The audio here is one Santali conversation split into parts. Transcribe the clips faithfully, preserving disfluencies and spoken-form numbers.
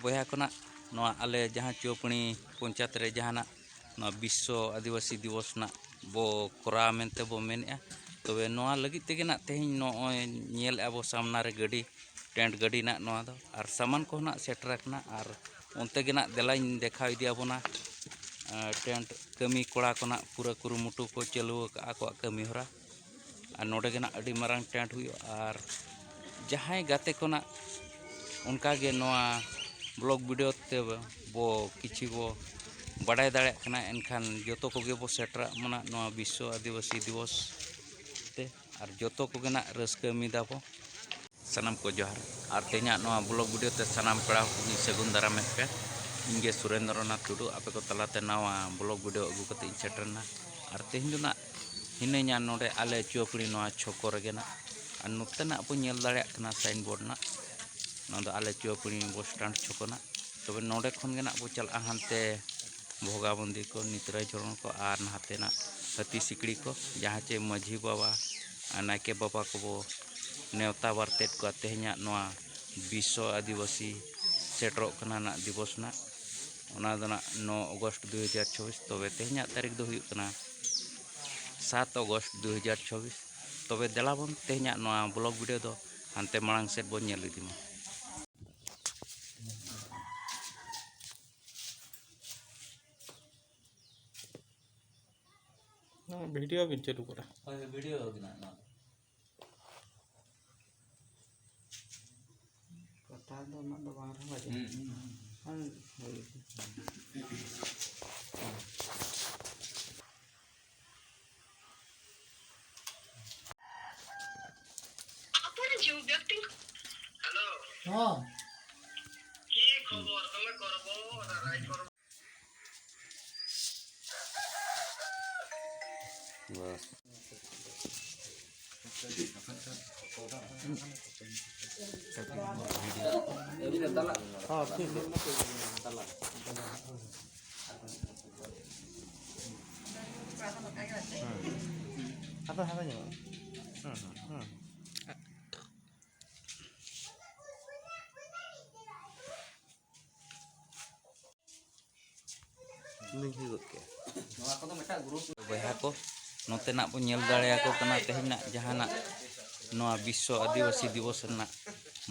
ᱵᱚᱭᱦᱟ ᱠᱚ ᱱᱟᱜ, ᱱᱚᱣᱟ ᱟᱞᱮ ᱡᱟᱦᱟᱸ ᱪᱩᱣᱟᱹᱯᱟᱹᱲᱤ ᱯᱚᱧᱪᱟᱭᱮᱛ ᱨᱮ ᱡᱟᱦᱟᱸ ᱱᱟᱜ ᱱᱚᱣᱟ ᱵᱤᱥᱥᱚ ᱟᱹᱫᱤᱵᱟᱹᱥᱤ ᱫᱤᱵᱚᱥ ᱱᱟᱜ ᱵᱚ ᱠᱚᱨᱟᱣᱟ ᱢᱮᱱᱛᱮ ᱵᱚ ᱢᱮᱱᱮᱫᱼᱟ᱾ ᱛᱚᱵᱮ ᱱᱚᱣᱟ ᱞᱟᱹᱜᱤᱫ ᱛᱮᱜᱮ ᱱᱟᱜ ᱛᱮᱦᱮᱧ ᱱᱚᱜᱼᱚᱭ ᱧᱮᱞᱮᱫᱼᱟ ᱵᱚ ᱥᱟᱢᱱᱟ ᱨᱮ ᱜᱟᱹᱰᱤ, ᱴᱮᱱᱴ ᱜᱟᱹᱰᱤ ᱱᱟᱜ ᱱᱚᱣᱟ ᱫᱚ, ᱟᱨ ᱥᱟᱢᱟᱱ ᱠᱚᱦᱚᱸ ᱱᱟᱜ ᱥᱮᱴᱮᱨ ᱟᱠᱟᱱᱟ᱾ ᱟᱨ ᱚᱱᱛᱮ ᱜᱮ ᱱᱟᱜ ᱫᱮᱞᱟᱧ ᱫᱮᱠᱷᱟᱣ ᱤᱫᱤ ᱟᱵᱚᱱᱟ, ᱟᱸ, ᱴᱮᱱᱴ ᱠᱟᱹᱢᱤ ᱠᱚᱲᱟ ᱠᱚ ᱱᱟᱜ ᱯᱩᱨᱟᱹ ᱠᱩᱨᱩᱢᱩᱴᱩ ᱠᱚ ᱪᱟᱹᱞᱩ ᱟᱠᱟᱫᱼᱟ ᱟᱠᱚᱣᱟᱜ ᱠᱟᱹᱢᱤ ᱦᱚᱨᱟ᱾ ᱟᱨ ᱱᱚᱰᱮ ᱜᱮ ᱱᱟᱜ ᱟᱹᱰᱤ ᱢᱟᱨᱟᱝ ᱴᱮᱱᱴ ᱦᱩᱭᱩᱜᱼᱟ᱾ ᱟᱨ ᱡᱟᱦᱟᱸᱭ ᱜᱟᱛᱮ ᱠᱚ ᱱᱟᱜ ᱚᱱᱠᱟ ᱜᱮ ᱱᱚᱣᱟ ᱵᱞᱚᱜ ᱵᱷᱤᱰᱤᱭᱳ ᱛᱮ ᱵᱚ ᱠᱤᱪᱷᱩ ᱵᱚ ᱵᱟᱰᱟᱭ ᱫᱟᱲᱮᱭᱟᱜ ᱠᱟᱱᱟ, ᱮᱱᱠᱷᱟᱱ ᱡᱚᱛᱚ ᱠᱚᱜᱮ ᱵᱚ ᱥᱮᱴᱮᱨᱟᱜ ᱢᱟ ᱱᱟᱜ ᱱᱚᱣᱟ ᱵᱤᱥᱥᱚ ᱟᱹᱫᱤᱵᱟᱹᱥᱤ ᱫᱤᱵᱚᱥ ᱛᱮ᱾ ᱟᱨ ᱡᱚᱛᱚ ᱠᱚᱜᱮ ᱱᱟᱜ ᱨᱟᱹᱥᱠᱟᱹ ᱢᱤᱫᱟ ᱵᱚ᱾ ᱥᱟᱱᱟᱢ ᱠᱚ ᱡᱚᱦᱟᱨ᱾ ᱟᱨ ᱛᱮᱦᱮᱧᱟᱜ ᱱᱚᱣᱟ ᱵᱞᱚᱜ ᱵᱷᱤᱰᱤᱭᱳ ᱛᱮ ᱥᱟᱱᱟᱢ ᱯᱮᱲᱟ ᱦᱚᱲ ᱠᱚᱜᱮᱧ ᱥᱟᱹᱜᱩᱱ ᱫᱟᱨᱟᱢᱮᱫ ᱯᱮ᱾ ᱤᱧ ᱜᱮ ᱥᱩᱨᱮᱱᱫᱨᱚᱱᱟᱛᱷ ᱴᱩᱰᱩ, ᱟᱯᱮ ᱠᱚ ᱛᱟᱞᱟᱛᱮ ᱱᱟᱣᱟ ᱵᱞᱚᱜ ᱵᱷᱤᱰᱤᱭᱳ ᱟᱹᱜᱩ ᱠᱟᱛᱮ ᱤᱧ ᱥᱮᱴᱮᱨ ᱮᱱᱟ᱾ ᱟᱨ ᱛᱮᱦᱮᱧ ᱫᱚ ᱱᱟᱜ ᱦᱤᱱᱟᱹᱧᱟ ᱱᱚᱰᱮ ᱟᱞᱮ ᱪᱩᱣᱟᱹᱯᱟᱹᱲᱤ ᱱᱚᱣᱟ ᱪᱷᱚᱠᱚ ᱨᱮᱜᱮ ᱱᱟᱜ᱾ ᱟᱨ ᱱᱚᱛᱮ ᱱᱟᱜ ᱵᱚ ᱧᱮᱞ ᱫᱟᱲᱮᱭᱟᱜ ᱠᱟᱱᱟ ᱥᱟᱭᱤᱱ ᱵᱳᱨᱰ ᱱᱟᱜ, ᱱᱚᱣᱟ ᱫᱚ ᱟᱞᱮ ᱪᱩᱣᱟᱹᱯᱟᱹᱲᱤ ᱵᱚᱥ ᱥᱴᱮᱱᱰ ᱪᱷᱚᱠᱚ ᱱᱟᱜ᱾ ᱛᱚᱵᱮ ᱱᱚᱰᱮ ᱠᱷᱚᱱ ᱜᱮ ᱱᱟᱜ ᱵᱚ ᱪᱟᱞᱟᱜᱼᱟ ᱦᱟᱱᱛᱮ ᱵᱷᱚᱜᱟᱵᱚᱱᱫᱤ ᱠᱚ, ᱱᱤᱛᱨᱟᱭ ᱡᱷᱚᱨᱚᱱ ᱠᱚ ᱟᱨ ᱱᱟᱛᱮ ᱱᱟᱜ ᱦᱟᱹᱛᱤ ᱥᱤᱠᱲᱤ ᱠᱚ, ᱡᱟᱦᱟᱸ ᱪᱮ ᱢᱟᱹᱡᱷᱤ ᱵᱟᱵᱟ ᱟᱨ ᱱᱟᱭᱠᱮ ᱵᱟᱵᱟ ᱠᱚᱵᱚ ᱱᱮᱣᱛᱟ ᱵᱟᱨᱛᱮᱫ ᱠᱚᱣᱟ ᱛᱮᱦᱮᱧᱟᱜ ᱱᱚᱣᱟ ᱵᱤᱥᱥᱚ ᱟᱹᱫᱤᱵᱟᱹᱥᱤ ᱥᱮᱴᱮᱨᱚᱜ ᱠᱟᱱᱟ ᱱᱟᱜ ᱫᱤᱵᱚᱥ ᱱᱟᱜ᱾ ᱚᱱᱟ ᱫᱚ ᱱᱟᱜ ᱱᱚ ᱟᱜᱚᱥᱴ ᱫᱩ ᱦᱟᱡᱟᱨ ᱪᱷᱚᱵᱵᱤᱥ᱾ ᱛᱚᱵᱮ ᱛᱮᱦᱮᱧᱟᱜ ᱛᱟᱹᱨᱤᱠᱷ ᱫᱚ ᱦᱩᱭᱩᱜ ᱠᱟᱱᱟ ᱥᱟᱛ ᱟᱜᱚᱥᱴ ᱫᱩ ᱦᱟᱡᱟᱨ ᱪᱷᱚᱵᱵᱤᱥ᱾ ᱛᱚᱵᱮ ᱫᱮᱞᱟ ᱵᱚᱱ ᱛᱮᱦᱮᱧᱟᱜ ᱱᱚᱣᱟ ᱵᱞᱚᱜ ᱵᱷᱤᱰᱤᱭᱳ ᱫᱚ ᱦᱟᱱᱛᱮ ᱢᱟᱲᱟᱝ ᱥᱮᱫ ᱵᱚᱱ ᱧᱮᱞ ᱤᱫᱤ ᱢᱟ᱾ ᱱᱚᱣᱟ ᱵᱷᱤᱰᱤᱭᱳ ᱵᱤᱱ ᱪᱟᱹᱞᱩ ᱠᱟᱫᱟ? ᱦᱳᱭ, ᱦᱳᱭ, ᱵᱷᱤᱰᱤᱭᱳ ᱜᱮ ᱱᱟᱜ ᱱᱚᱣᱟ ᱫᱚ᱾ ᱠᱟᱴᱟ ᱫᱚ ᱩᱱᱟᱹᱜ ᱫᱚ ᱵᱟᱝ ᱨᱮᱦᱚᱸ ᱵᱟᱡᱟᱜᱼᱟ᱾ ᱦᱩᱸ, ᱦᱩᱸ, ᱦᱩᱸ᱾ ᱦᱳᱭ, ᱦᱳᱭ᱾ ଆପଣ ଯେଉଁ ବ୍ୟକ୍ତିଙ୍କୁ ହ୍ୟାଲୋ। ହଁ। କି ଖବର? ତମେ କରବ ନା ନାଇଁ କରବ? ବାସ୍। ହଁ, ଠିକ୍ ଅଛି। ᱦᱩᱸ᱾ ᱟᱫᱚ ᱦᱟᱱᱟ ᱧᱚᱜ᱾ ᱦᱩᱸ, ᱦᱩᱸ, ᱦᱩᱸ᱾ ᱢᱟᱹᱡᱷᱤ ᱜᱚᱫ ᱠᱮᱜᱼᱟ᱾ ᱵᱚᱭᱦᱟ ᱠᱚ, ᱱᱚᱛᱮᱱᱟᱜ ᱵᱚᱱ ᱧᱮᱞ ᱫᱟᱲᱮᱭᱟᱠᱚ ᱠᱟᱱᱟ ᱛᱮᱦᱮᱧ ᱱᱟᱜ ᱡᱟᱦᱟᱱᱟᱜ ᱱᱚᱣᱟ ᱵᱤᱥᱥᱚ ᱟᱹᱫᱤᱵᱟᱹᱥᱤ ᱫᱤᱵᱚᱥ ᱨᱮᱱᱟᱜ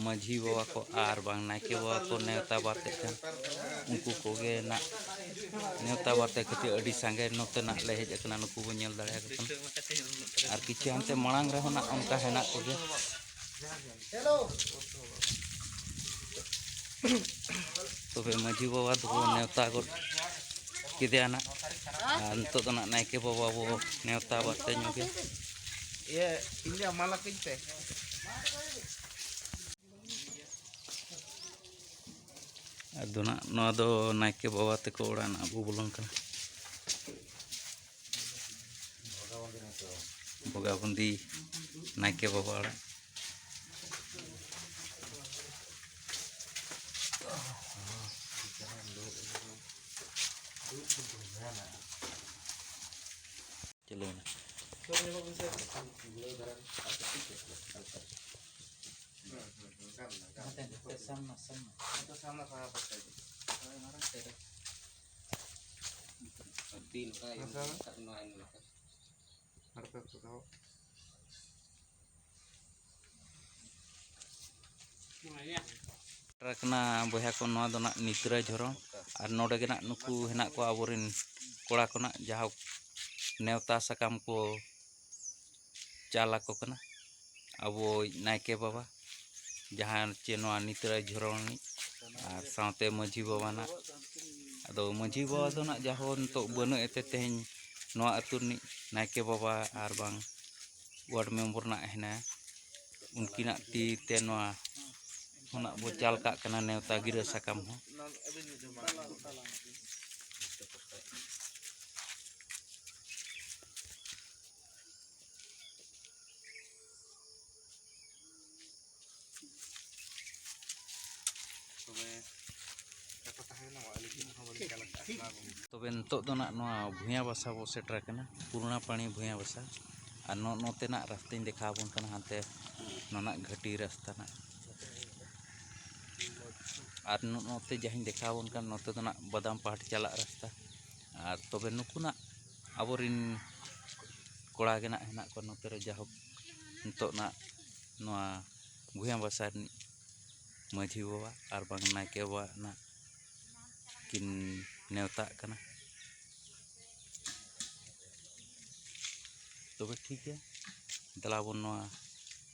ᱢᱟᱹᱡᱷᱤ ᱵᱟᱵᱟ ᱠᱚ ᱟᱨ ᱵᱟᱝ ᱱᱟᱭᱠᱮ ᱵᱟᱵᱟ ᱠᱚ ᱱᱮᱣᱛᱟ ᱵᱟᱨᱛᱮᱜ ᱠᱟᱱ ᱩᱱᱠᱩ ᱠᱚᱜᱮ ᱱᱟᱜ ᱱᱮᱣᱛᱟ ᱵᱟᱨᱛᱮ ᱠᱷᱟᱹᱛᱤᱨ ᱟᱹᱰᱤ ᱥᱟᱸᱜᱮ ᱱᱚᱛᱮᱱᱟᱜ ᱞᱮ ᱦᱮᱡ ᱟᱠᱟᱱᱟ᱾ ᱱᱩᱠᱩ ᱵᱚᱱ ᱧᱮᱞ ᱫᱟᱲᱮᱭᱟᱠᱚ ᱠᱟᱱᱟ᱾ ᱟᱨ ᱠᱤᱪᱷᱩ ᱦᱟᱱᱛᱮ ᱢᱟᱲᱟᱝ ᱨᱮᱦᱚᱸ ᱱᱟᱜ ᱚᱱᱠᱟ ᱦᱮᱱᱟᱜ ᱠᱚᱜᱮ᱾ ᱛᱚᱵᱮ ᱢᱟᱹᱡᱷᱤ ᱵᱟᱵᱟ ᱫᱚᱠᱚ ᱱᱮᱣᱛᱟ ᱜᱚᱫ ᱠᱮᱫᱮᱭᱟ ᱱᱟᱜ᱾ ᱟᱨ ᱱᱤᱛᱚᱜ ᱫᱚ ᱱᱟᱜ ᱱᱟᱭᱠᱮ ᱵᱟᱵᱟ ᱵᱚ ᱱᱮᱣᱛᱟ ᱵᱟᱨᱛᱮ ᱧᱚᱜᱮ᱾ ᱤᱭᱟᱹ, ᱤᱧ ᱞᱟᱹᱭᱟ ᱢᱟᱞᱟ ᱠᱟᱹᱧ ᱯᱮ᱾ ᱟᱫᱚ ᱱᱟᱜ ᱱᱚᱣᱟ ᱫᱚ ᱱᱟᱭᱠᱮ ᱵᱟᱵᱟ ᱛᱟᱠᱚ ᱚᱲᱟᱜ ᱱᱟᱜ ᱵᱚ ᱵᱚᱞᱚᱱ ᱠᱟᱱᱟ᱾ ᱵᱚᱸᱜᱟ ᱵᱩᱸᱫᱤ ᱱᱟᱭᱠᱮ ᱵᱟᱵᱟ ᱚᱲᱟᱜ᱾ ᱪᱟᱹᱞᱩᱭᱮᱱᱟ᱾ ᱦᱟᱱᱛᱮ ᱥᱟᱢᱱᱟ, ᱥᱟᱢᱱᱟ᱾ ᱦᱳᱭ, ᱢᱟᱨᱟᱝ ᱛᱮ ᱨᱮ᱾ ᱛᱤ ᱱᱚᱝᱠᱟ ᱤᱭᱟᱹ ᱱᱚᱣᱟ ᱮᱢ ᱞᱮᱠᱟ᱾ ᱥᱮᱴᱮᱨ ᱟᱠᱟᱱᱟ ᱵᱚᱭᱦᱟ ᱠᱚ, ᱱᱚᱣᱟ ᱫᱚ ᱱᱟᱜ ᱱᱤᱛᱨᱟᱭ ᱡᱷᱚᱨᱚᱢ᱾ ᱟᱨ ᱱᱚᱰᱮ ᱜᱮ ᱱᱟᱜ ᱱᱩᱠᱩ ᱦᱮᱱᱟᱜ ᱠᱚᱣᱟ ᱟᱵᱚᱨᱮᱱ ᱠᱚᱲᱟ ᱠᱚ ᱱᱟᱜ, ᱡᱟᱦᱳᱠ ᱱᱮᱣᱛᱟ ᱥᱟᱠᱟᱢ ᱠᱚ ᱪᱟᱞ ᱟᱠᱚ ᱠᱟᱱᱟ ᱟᱵᱚᱭᱤᱡ ᱱᱟᱭᱠᱮ ᱵᱟᱵᱟ, ᱡᱟᱦᱟᱸ ᱪᱮ ᱱᱚᱣᱟ ᱱᱤᱛᱨᱟᱭ ᱡᱷᱚᱨᱚᱢ ᱨᱤᱱᱤᱡ ᱟᱨ ᱥᱟᱶᱛᱮ ᱢᱟᱹᱡᱷᱤ ᱵᱟᱵᱟ ᱱᱟᱜ᱾ ᱟᱫᱚ ᱢᱟᱹᱡᱷᱤ ᱵᱟᱵᱟ ᱫᱚ ᱱᱟᱜ ᱡᱟᱦᱳ ᱱᱤᱛᱚᱜ ᱵᱟᱹᱱᱩᱜ ᱮᱛᱮ ᱛᱮᱦᱮᱧ ᱱᱚᱣᱟ ᱟᱹᱛᱩ ᱨᱤᱱᱤᱡ ᱱᱟᱭᱠᱮ ᱵᱟᱵᱟ ᱟᱨ ᱵᱟᱝ ᱣᱟᱨᱰ ᱢᱮᱢᱵᱚᱨ ᱱᱟᱜ ᱦᱮᱱᱟᱭᱟ, ᱩᱱᱠᱤᱱᱟᱜ ᱛᱤ ᱛᱮ ᱱᱚᱣᱟ ᱦᱚᱸ ᱱᱟᱜ ᱵᱚ ᱪᱟᱞ ᱠᱟᱜ ᱠᱟᱱᱟ ᱱᱮᱣᱛᱟ ᱜᱤᱨᱟᱹ ᱥᱟᱠᱟᱢ ᱦᱚᱸ᱾ ᱛᱚᱵᱮ ᱱᱤᱛᱚᱜ ᱫᱚ ᱱᱟᱜ ᱱᱚᱣᱟ ᱵᱷᱩᱭᱟᱹ ᱵᱟᱥᱟ ᱵᱚ ᱥᱮᱴᱮᱨ ᱟᱠᱟᱱᱟ, ᱯᱩᱨᱩᱱᱟ ᱯᱟᱲᱤ ᱵᱷᱩᱭᱟᱹ ᱵᱟᱥᱟ᱾ ᱟᱨ ᱱᱚ-, ᱱᱚᱛᱮᱱᱟᱜ ᱨᱟᱥᱛᱟᱧ ᱫᱮᱠᱷᱟᱣ ᱟᱵᱚᱱ ᱠᱟᱱᱟ, ᱦᱟᱱᱛᱮ ᱱᱚᱣᱟ ᱱᱟᱜ ᱜᱷᱟᱹᱴᱤ ᱨᱟᱥᱛᱟ ᱱᱟᱜ᱾ ᱟᱨ ᱱᱚ-, ᱱᱚᱛᱮ ᱡᱟᱦᱟᱸᱧ ᱫᱮᱠᱷᱟᱣ ᱟᱵᱚᱱ ᱠᱟᱱ, ᱱᱚᱛᱮ ᱫᱚ ᱱᱟᱜ ᱵᱟᱫᱟᱢ ᱯᱟᱦᱟᱴ ᱪᱟᱞᱟᱜ ᱨᱟᱥᱛᱟ᱾ ᱟᱨ ᱛᱚᱵᱮ ᱱᱩᱠᱩᱱᱟᱜ ᱟᱵᱚᱨᱤᱱ ᱠᱚᱲᱟ ᱜᱮ ᱱᱟᱜ ᱦᱮᱱᱟᱜ ᱠᱚᱣᱟ ᱱᱚᱛᱮ ᱨᱮ, ᱡᱟᱭᱦᱳᱠ ᱱᱤᱛᱚᱜ ᱱᱟᱜ ᱱᱚᱣᱟ ᱵᱷᱩᱭᱟᱹ ᱵᱟᱥᱟ ᱨᱤᱱᱤᱡ ᱢᱟᱹᱡᱷᱤ ᱵᱟᱵᱟ ᱟᱨ ᱵᱟᱝ ᱱᱟᱭᱠᱮ ᱵᱟᱵᱟ ᱱᱟᱜ ᱠᱤᱱ ᱱᱮᱣᱛᱟᱜ ᱠᱟᱱᱟ᱾ ᱛᱚᱵᱮ ᱴᱷᱤᱠ ᱜᱮᱭᱟ, ᱫᱮᱞᱟ ᱵᱚᱱ ᱱᱚᱣᱟ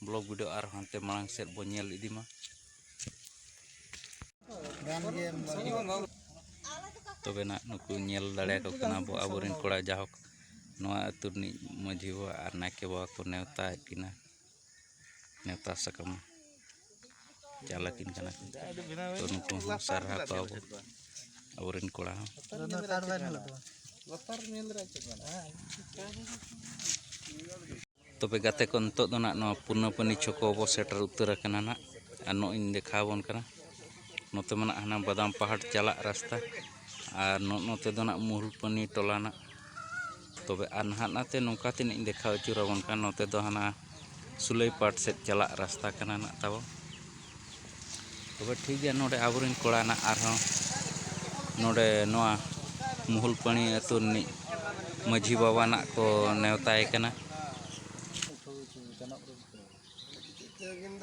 ᱵᱞᱚᱜ ᱵᱷᱤᱰᱤᱭᱳ ᱟᱨᱦᱚᱸ ᱦᱟᱱᱛᱮ ᱢᱟᱲᱟᱝ ᱥᱮᱫ ᱵᱚᱱ ᱧᱮᱞ ᱤᱫᱤ ᱢᱟ᱾ ᱛᱚᱵᱮ ᱱᱟᱜ ᱱᱩᱠᱩ ᱧᱮᱞ ᱫᱟᱲᱮᱭᱟᱠᱚ ᱠᱟᱱᱟ ᱵᱚ ᱟᱵᱚᱨᱮᱱ ᱠᱚᱲᱟ, ᱡᱟᱭᱦᱳᱠ ᱱᱚᱣᱟ ᱟᱹᱛᱩ ᱨᱤᱱᱤᱡ ᱢᱟᱹᱡᱷᱤ ᱵᱟᱵᱟ ᱟᱨ ᱱᱟᱭᱠᱮ ᱵᱟᱵᱟ ᱠᱚ ᱱᱮᱣᱛᱟᱭᱮᱫ ᱠᱤᱱᱟ, ᱱᱮᱣᱛᱟ ᱥᱟᱠᱟᱢ ᱪᱟᱞ ᱟᱹᱠᱤᱱ ᱠᱟᱱᱟ ᱠᱚ᱾ ᱛᱚ ᱱᱩᱠᱩ ᱦᱚᱸ ᱥᱟᱨᱦᱟᱣ ᱠᱚᱣᱟ ᱵᱚ ᱟᱵᱚᱨᱮᱱ ᱠᱚᱲᱟ ᱦᱚᱸ᱾ ᱛᱚᱵᱮ ᱜᱟᱛᱮ ᱠᱚ, ᱱᱤᱛᱚᱜ ᱫᱚ ᱱᱟᱜ ᱱᱚᱣᱟ ᱯᱩᱱᱟᱹᱯᱟᱹᱱᱤ ᱪᱷᱚᱠᱚ ᱵᱚ ᱥᱮᱴᱮᱨ ᱩᱛᱟᱹᱨ ᱟᱠᱟᱱᱟ ᱱᱟᱜ, ᱟᱨ ᱱᱚᱜᱼᱚᱭ ᱤᱧ ᱫᱮᱠᱷᱟᱣ ᱟᱵᱚᱱ ᱠᱟᱱᱟ᱾ ᱱᱚᱛᱮ ᱢᱟ ᱱᱟᱜ ᱦᱟᱱᱟ ᱵᱟᱫᱟᱢ ᱯᱟᱦᱟᱲ ᱪᱟᱞᱟᱜ ᱨᱟᱥᱛᱟ, ᱟᱨ ᱱᱚᱜᱼᱚ ᱱᱚᱛᱮ ᱫᱚ ᱱᱟᱜ ᱢᱩᱦᱩᱞᱯᱟᱹᱱᱤ ᱴᱚᱞᱟ ᱱᱟᱜ᱾ ᱛᱚᱵᱮ ᱟᱨ ᱱᱟᱦᱟᱜ ᱱᱟᱛᱮ ᱱᱚᱝᱠᱟ ᱛᱮ ᱱᱟᱜ ᱤᱧ ᱫᱮᱠᱷᱟᱣ ᱟᱹᱪᱩᱨ ᱟᱵᱚᱱ ᱠᱟᱱᱟ, ᱱᱚᱛᱮ ᱫᱚ ᱦᱟᱱᱟ ᱥᱩᱞᱟᱹᱭ ᱯᱟᱴ ᱥᱮᱫ ᱪᱟᱞᱟᱜ ᱨᱟᱥᱛᱟ ᱠᱟᱱᱟ ᱱᱟᱜ ᱛᱟᱵᱚ᱾ ᱛᱚᱵᱮ ᱴᱷᱤᱠ ᱜᱮᱭᱟ, ᱱᱚᱰᱮ ᱟᱵᱚᱨᱮᱱ ᱠᱚᱲᱟ ᱱᱟᱜ ᱟᱨᱦᱚᱸ ᱱᱚᱰᱮ ᱱᱚᱣᱟ ᱢᱩᱦᱩᱞᱯᱟᱹᱱᱤ ᱟᱹᱛᱩ ᱨᱤᱱᱤᱡ ᱢᱟᱹᱡᱷᱤ ᱵᱟᱵᱟ ᱱᱟᱜ ᱠᱚ ᱱᱮᱣᱛᱟᱭᱮ ᱠᱟᱱᱟ᱾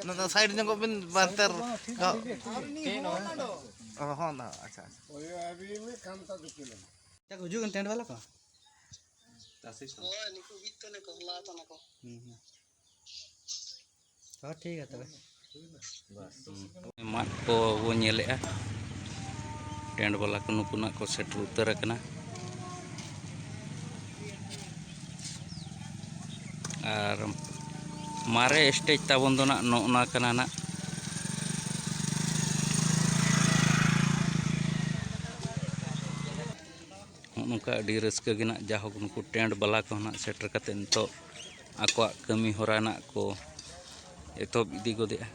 ᱱᱚᱣᱟ ᱫᱚ ᱥᱟᱭᱤᱰ ᱧᱚᱜᱚᱜ ᱵᱤᱱ, ᱵᱟᱱᱛᱮᱨ ᱠᱚ᱾ ᱚ, ᱦᱚᱸ, ᱦᱚᱸ, ᱟᱪᱪᱷᱟ, ᱟᱪᱪᱷᱟ᱾ ᱪᱟ ᱠᱚ ᱦᱤᱡᱩᱜ ᱠᱟᱱ ᱴᱮᱱᱴ ᱵᱟᱞᱟ ᱠᱚ? ᱦᱳᱭ, ᱱᱩᱠᱩ ᱵᱤᱫ ᱛᱟᱞᱮ ᱠᱚ, ᱦᱚᱞᱟ ᱛᱟᱞᱮ ᱠᱚ᱾ ᱦᱩᱸ, ᱦᱩᱸ᱾ ᱦᱚᱸ, ᱴᱷᱤᱠ ᱜᱮᱭᱟ ᱛᱚᱵᱮ᱾ ᱢᱟᱫ ᱠᱚ ᱵᱚᱱ ᱧᱮᱞᱮᱜᱼᱟ, ᱴᱮᱱᱴ ᱵᱟᱞᱟ ᱠᱚ ᱱᱩᱠᱩ ᱱᱟᱜ ᱠᱚ ᱥᱮᱴᱮᱨ ᱩᱛᱟᱹᱨ ᱟᱠᱟᱱᱟ᱾ ᱟᱨ ᱢᱟᱨᱮ ᱥᱴᱮᱡᱽ ᱛᱟᱵᱚᱱ ᱫᱚ ᱱᱟᱜ ᱱᱚᱜᱼᱚ ᱱᱟ ᱠᱟᱱᱟ ᱱᱟᱜ᱾ ᱱᱚᱜᱼᱚ ᱱᱚᱝᱠᱟ ᱟᱹᱰᱤ ᱨᱟᱹᱥᱠᱟᱹ ᱜᱮ ᱱᱟᱜ, ᱡᱟᱭᱦᱳᱠ ᱱᱩᱠᱩ ᱴᱮᱱᱴ ᱵᱟᱞᱟ ᱠᱚ ᱱᱟᱜ ᱥᱮᱴᱮᱨ ᱠᱟᱛᱮ ᱱᱤᱛᱚᱜ ᱟᱠᱚᱣᱟᱜ ᱠᱟᱹᱢᱤ ᱦᱚᱨᱟ ᱱᱟᱜ ᱠᱚ ᱮᱛᱚᱦᱚᱵ ᱤᱫᱤ ᱜᱚᱫᱮᱜᱼᱟ᱾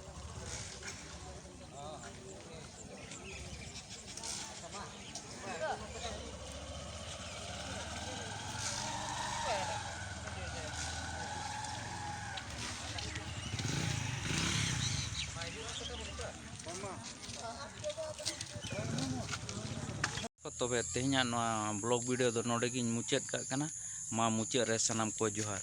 ᱛᱚᱵᱮ ᱛᱮᱦᱮᱧᱟᱜ ᱱᱚᱣᱟ ᱵᱞᱚᱜ ᱵᱷᱤᱰᱤᱭᱳ ᱫᱚ ᱱᱚᱰᱮ ᱜᱤᱧ ᱢᱩᱪᱟᱹᱫ ᱠᱟᱜ ᱠᱟᱱᱟ᱾ ᱢᱟ ᱢᱩᱪᱟᱹᱫ ᱨᱮ ᱥᱟᱱᱟᱢ ᱠᱚ ᱡᱚᱦᱟᱨ᱾